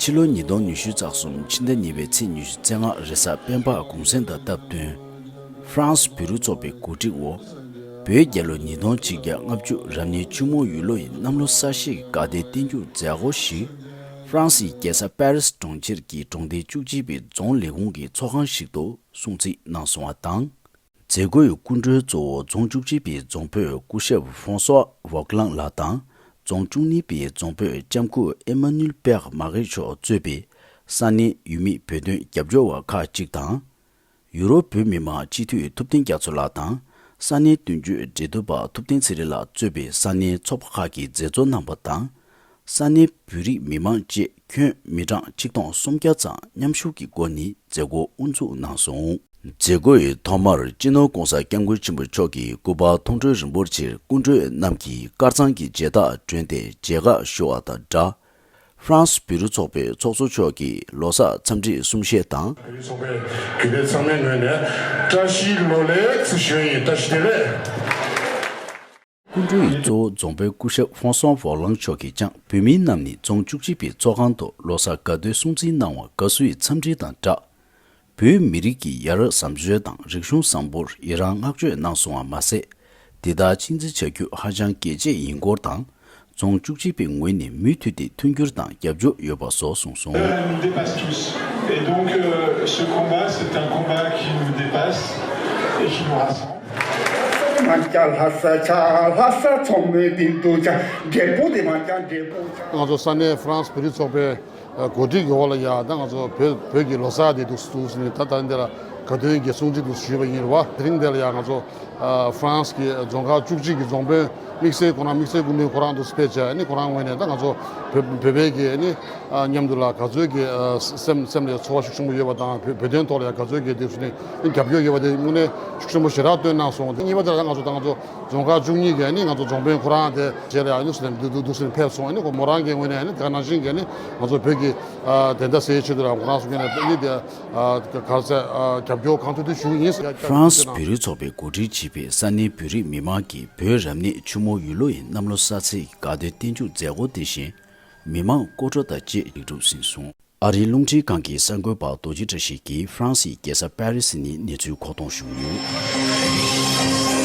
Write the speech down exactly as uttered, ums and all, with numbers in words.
ཕྱི་ལོ་ཉིས་སྟོང་ཉི་ཤུ་རྩ་གསུམ་ཕྱི་ཟླ་གཉིས་པའི་ཚེས་ཉི་ཤུ་རྩ་ལྔ་རེས་གཟའ་སྤེན་པ་གུང་སེང་དང་སྟབས་བསྟུན། ཧྥ་རན་སི་བོད་རིགས་ཚོགས་པའི་གོ་སྒྲིག་འོག་བོད་རྒྱལ་ལོ་ཉིས་སྟོང་གཅིག་བརྒྱ་ལྔ་བཅུ་རབ་གནས་ཆུ་མོ་ཡོས་ལོ་ཡི་གནམ་ལོ་གསར་བཞད་ཀྱི་དགའ་སྟོན་རྟེན་འབྱུང་མཛད་སྒོ་ཞིག་ཧྥ་རན་སིའི་རྒྱལ་ས་པེ་རི་སི་གྲོང་ཁྱེར་གྱི་གྲོང་སྡེ་བཅུ་གཅིག་པའི་རྫོང་ལས་ཁུངས་ཀྱི་ཚོགས་ཁང་ཞིག་ཏུ་སྲུང་བརྩི་གནང་སོང་བ་དང་། མཛད་སྒོའི་སྐུ་མགྲོན་གཙོ་བོ་རྫོང་བཅུ་གཅིག་པའི་རྫོང་དཔོན་སྐུ་ཞབས་ཧྥོང་སོ་ཝོག་ལང་ལགས་དང་། རྫོང་བཅུ་གཉིས་པའི་རྫོང་དཔོན་ལྕམ་སྐུ་ཨེ་མ་ནུལ་པེག་མ་གྷེ་མཆོག་གཙོས་པའི་ས་གནས་ཡུལ་མི་བོད་དོན་རྒྱབ་སྐྱོར་བ་ཁག་ཅིག་དང་། ཡུ་རོབ་བོད་མི་མང་སྤྱི་འཐུས་ཐུབ་བསྟན་རྒྱ་མཚོ་ལགས་དང་། ས་གནས་དོན་གཅོད་འབྲེལ་མཐུད་པ་ཐུབ་བསྟན་ཚེ་རིང་ལགས་གཙོས་པའི་ས་གནས་ཚོགས་པ་ཁག་གིས་མཛད་གཙོ་གནང་བ་དང་། ས་གནས་བོད་རིགས་མི་མང་བཅས་ཁྱོན་མི་གྲངས་ཆིག་སྟོང་སུམ་བརྒྱ་ཙམ་མཉམ་ཞུགས་ཀྱི་སྒོ་ནས་མཛད་སྒོ་དབུ་འཛུགས་གནང་སོང་། མཛད་སྒོའི་ཐོག་མར་སྤྱི་ནོར་༧གོང་ས་༧སྐྱབས་མགོན་ཆེན་པོ་མཆོག་གིས་སྐུ་པར་མཐོང་གྲོལ་རིམ་སྤོར་ཆེད་སྐུ་མགྲོན་རྣམས་ཀྱིས་དཀར་གཙང་གི་མཇལ་དར་སྒྲོན་ཏེ་མཇལ་ཁ་ཞུ་བ་དང་སྦྲགས། ཧྥ་རན་སི་བོད་རིགས་ཚོགས་པའི་ཚོགས་གཙོ་མཆོག་གིས་ལོ་གསར་འཚམས་འདྲི་གསུང་བཤད་དང་། བོད་རིགས་ཚོགས་པའི་རྒྱུན་ལས་ཚང་མའི་ངོས་ནས་བཀྲ་ཤིས་ལོ་ལེགས་ཞུ་ཡིན། བཀྲ་ཤིས་བདེ་ལེགས། སྐུ་མགྲོན་གཙོ་བོ་རྫོང་དཔོན་སྐུ་ཞབས་ཧྥོང་སོང་ཝོག་ལང་མཆོག་གིས་ཀྱང་བོད་མི་རྣམས་ནི་རྫོང་བཅུ་གཅིག་པའི་ཚོགས་ཁང་དུ་ལོ་གསར་དགའ་སྟོན་སྲུང་བརྩི་གནང་བར་དགའ་བསུའི་འཚམས་འདྲི་དང་སྦྲགས། བོད་མི་རིགས་ཀྱི་ཡ་རབས་བཟང་སྤྱོད་དང་རིག་གཞུང་བཟང་པོར་ཡི་རངས་བསྔགས་བརྗོད་གནང་སོང་བ་མ་ཟད། དེ་ལྟར་གཅེས་འཛིན་བྱ་རྒྱུ་ཧ་ཅང་གལ་ཆེ་ཡིན་སྐོར་དང་། རྫོང་བཅུ་གཅིག་པའི་ངོས་ནས་མུ་མཐུད་དེ་མཐུན་འགྱུར་དང་རྒྱབ་སྐྱོར་ཡོད་པ་སོགས་གསུངས་སོང་། Nous dépasse tous. Et donc, euh, ce combat, c'est un combat qui nous dépasse et qui nous rassemble. མ་སྐྱ་ལྷ་ས་ཆ་ལྷ་ས་ཚོང་མོའི་སྟེང་དུ་ཆ་འབྲས་བུ་དེ་མ་སྐྱ་འབྲས་བུ་ཆ། ང་ཚོ་ས་གནས་ཧྥ་རན་སི་བོད་རིགས་ཚོགས་པའི་གོ་སྒྲིག་གི་འོག་ལ་ཡ་ད་ང་ཚོ་བོད་བོད་ཀྱི་ལོ་གསར་དེ་འདུག་འདུག་ཟེར་ནས་ད་ད་འདི་ལ་དགའ་སྟོན་གྱི་སྲུང་བརྩི་འདུག་ཞུས་པ་ཡིན་རེད་བ། དེ་རིང་འདི་ལ་ཡ་ང་ཚོ་ཧྥ་རན་སི་གི་རྫོང་ཁག་བཅུ་གཅིག་གི་རྫོང་དཔོན་དམིགས་བསལ་ཁོ་རང་དམིགས་བསལ་སྐུ་མགྲོན་ཁོ་རང་འདུག་ཕེབས་བྱས་ནི་ཁོ་རང་ངོས་ནས་ད་ང་ཚོ་བོད་བོད་པའི་གི་ནི་མཉམ་དུ་ལ་ག་ཚོད་ཀྱི་སེམས་སེམས་ལ་ཚོར་བ་ཤུགས་ཆེན་པོ་ཡོད་པ་དང་བོད་བོད་དོན་ཐོག་ལ་ཡ་ག་ཚོད་ཀྱི་འདུག་ནི་རྒྱབ་སྐྱོར་ཡོད་པ་དེ་དངོས་གནས་ཤུགས་ཆེན་པོ་ཞེ་དྲག་བཏོན་གནང་སོང་། དེ་གཉིས་པ་དེ་ལ་ང་ཚོ་ད་ང་ཚོ་རྫོང་ཁག་བཅུ་གཉིས་ཀྱི་ནི་ང་ཚོ་རྫོང་དཔོན་ཁོ་རང་དེ་རྗེས་ལ་ཡང་ནུས་སུ་ལེན་འདུག་འདུག་འདུག་སེ་ཕེབས་སོང་། ཨ་ནི་ཁོ་མོ་རང་གི་ངོས་ནས་ནི་དེ་ག་ནང་བཞིན་གྱི་ནི་ང་ཚོ་བོད་ཀྱི་ཨ་བདེན་མཐའ་གསལ་ཆེད་དུ་ལ་ཁོ་རང་ཚོ་ངོས་ནས་ནི་དེ་ཨ་ག་རེ་ཟེར་ཨ་རྒྱབ་སྐྱོར་གང་ཐུབ་ཐུབ་ཞུ་གི་ཡིན། ཧྥ་རན་སི་བོད་རིགས་ཚོགས་པའི་གོ་སྒྲིག་བྱས་པའི་ས་གནས་བོད་རིགས་མི་མང་གིས་བོད་རབ་གནས་ཆུ་མོ་ཡོས་ལོ་ཡི་གནམ་ལོ་གསར་ཚེས་ཀྱི་དགའ་སྟོན་རྟེན་འབྱུང་མཛད་སྒོ་དེ་བཞིན་མི་མང་སྐོར་བྲོ་དང་བཅས་ལེགས་གྲུབ་ཟིན་སོང་། ཨ་རིའི་རླུང་འཕྲིན་ཁང་གི་གསར་འགོད་པ་རྡོ་རྗེ་བཀྲ་ཤིས་ཀྱིས་ཧྥ་རན་སིའི་རྒྱལ་ས་པེ་རི་སི་ནས་གནས་ཚུལ་མཁོ་གཏོང་ཞུས་ཡོད།